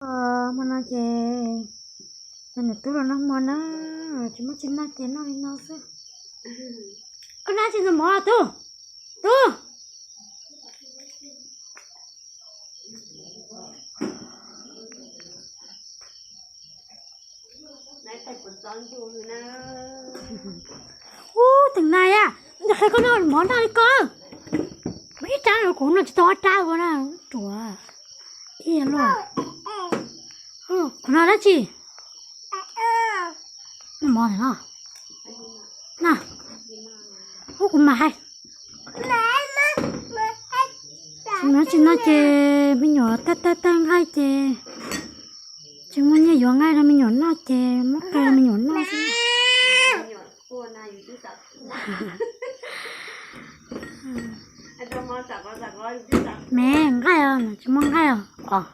Hmo no ces niam tub los noj hmo na, tsis muaj tsis noj ces noj li no xwb. Koj noj tsis ntxuag mov tub? Tub. Ub, teem nais a, nws qhia koj noj mov noj li ko. Ib rab kuv noj tsis tau ob rab ua na, ruam. Ib luaj. Qhov no dab tsi? Noj mov no. Na, ub kuv mam hais. Tsis muaj tsis noj ces me nyuam tab tab tab nqaij ces tsis muaj nyiaj yuav nqaij rau me nyuam noj ces muab qe rau me nyuam noj xwb. Me nqaij os, tsis muaj nqaij os.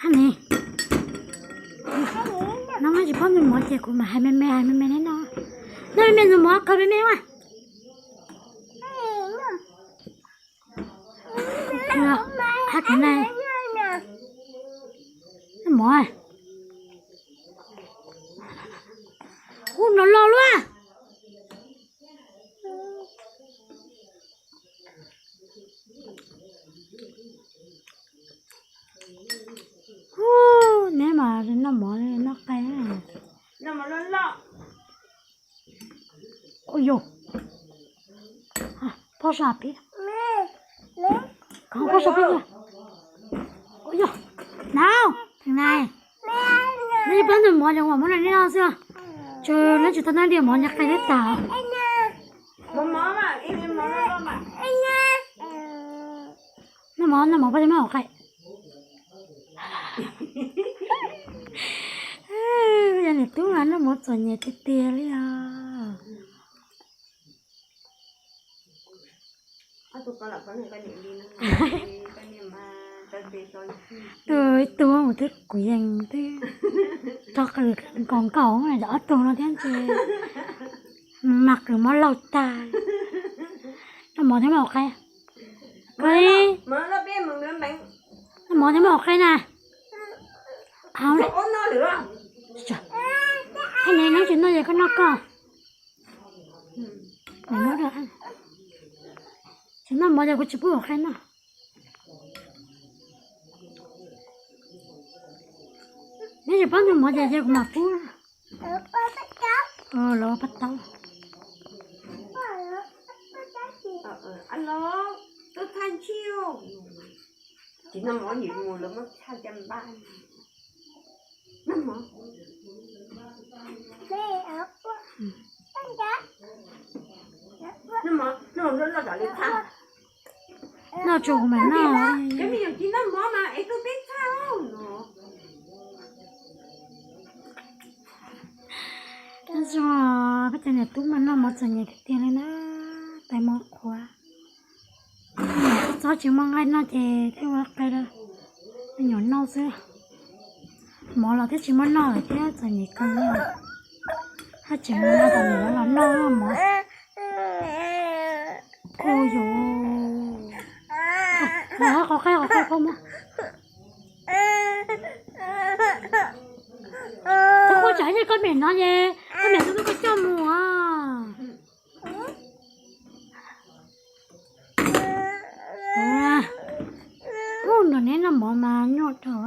Ab ne, no mas tsis paub ntxuag mov ces kuv mam hais me me hais me me neb noj. Noj me me ntxuag mov khaws me me ua. Hab kev na, noj mov. Ub, nrov los luaj. Ub, neb mas noj mov noj qe. Ua yog, phob sab pib, phob sab pib. Ua yog, na, neb pab ntxuag mov ces kuv mam muab rau neb noj xwb. Tsuas neb tsis tau noj diam mov nyob qe neb tas. Noj mov, noj mov pab neb noj qe. Yog niam tub mas noj mov txom nyem tiag tiag li os. Tus ib tug mus twb kuv yees twb rov qw nkaus nkaus ob tug no thiab ntshe mas kwv mob laug tag. Noj mov thiab mas ua qe. Noj mov thiab mas ua qe na. Hab ne, neb tsis noj ces koj noj koj. Tsis noj mov ces kuv tsis pub ua qe noj. Neb tsis paub ntxuag mov ces cia kuv mam pub. Los pab taub. Tsis noj mov nim mus lawv muab tshaj caj npab. Noj mov, noj mov, noj mov loj loj li tshaj. Noj tsuas kuv mam noj. Cov me nyuam tsis noj mov mas es tuaj peb tshaj no. Tab sis koj cov niam tub mas noj mov txom nyem tiag tiag li na, tais mov qhuav. Txob tsis muaj nqaij noj ces thiaj ua qe rau me nyuam noj xwb. Mov los thiaj tsis muaj noj lawm thiab txom nyem kawg li. Haj tseem mus nrog tus niam lawv los noj mov. Ua yus, los qhov qe qhov qe qhov muag. Txhob quaj tsam ib koj mem no ces koj mem tuaj muab koj coj mus. Ub, nrog neb noj mov mas nyuaj dhau.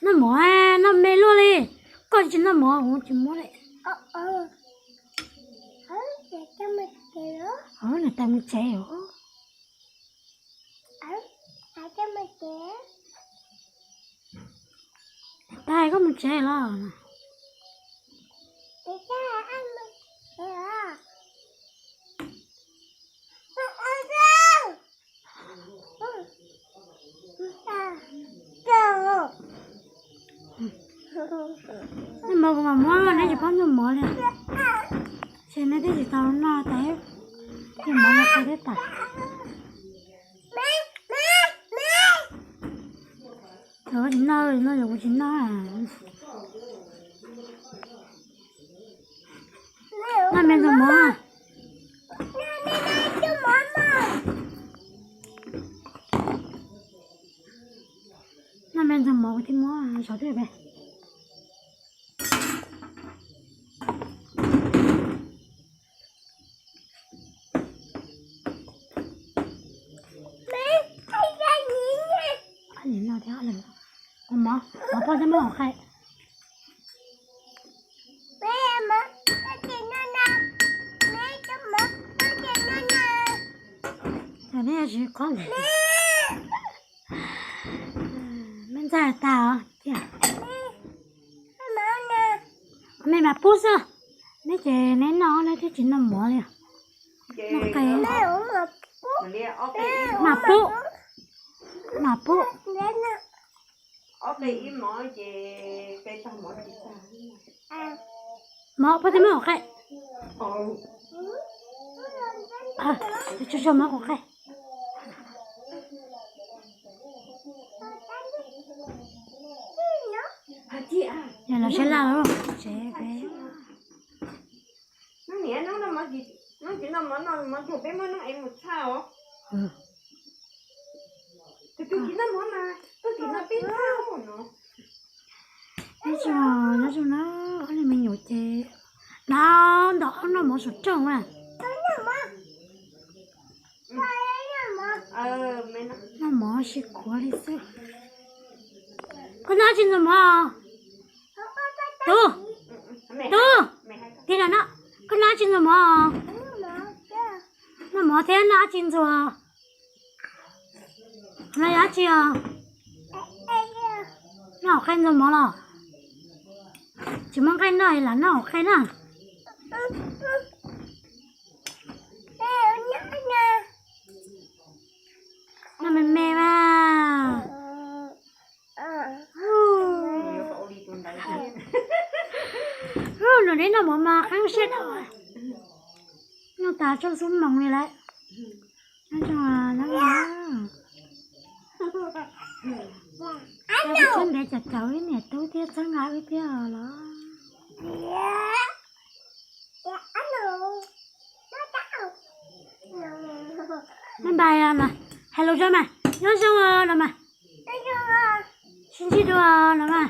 Noj mov, noj me luaj li. Koj tsis noj mov kuv tsis muab li. Nws tau mus tsev os. Tag koj mus tsev los. Noj mov kuv mam muab, neb tsis paub noj mov li. Ces neb twb tsis tau noj tas, noj mov no tau thiab tas. Kuv tsis noj, noj kuv tsis noj. Noj me ntxuag mov. Noj me ntxuag mov kuv thiaj muab zov thiab pe. Mov, mov phauj thiab mov hauv qhai. Neb ntxawg tas os. Me mas pub xwb, neb ces neb noj neb twb tsis noj mov li. Noj qe. Mas pub, mas pub. Mov phauj thiab mov hauv qhai. Tsuag tsuag mov hauv qhai. Yog los sab laj tsev peb. Nyob zoo na, ob niag me nyuam ces nrog nrog noj mov saum rooj na. Noj mov sib khuav li xwb. Koj noj tsis ntxuag mov? Tub, tub, tig los no, koj noj tsis ntxuag mov? Noj mov thiab noj tsis ntxuag. No yog dab tsi os? Noj hauv qhai ntxuag mov los? Tsis muaj nqaij noj lam noj hauv qhai na. Noj me me mas. Ub, nws neb noj mov mas qeeb siab dhau. Noj tas tsaug xub moos li lawm. Nyob zoo, nyob zoo. Txhob ntev cov cauv ib niam tub thiab txhob nqa wb thiab los. Bye bye os, hais lus zoo mas, nyob zoo os los mas. Sib ntsib dua los mas.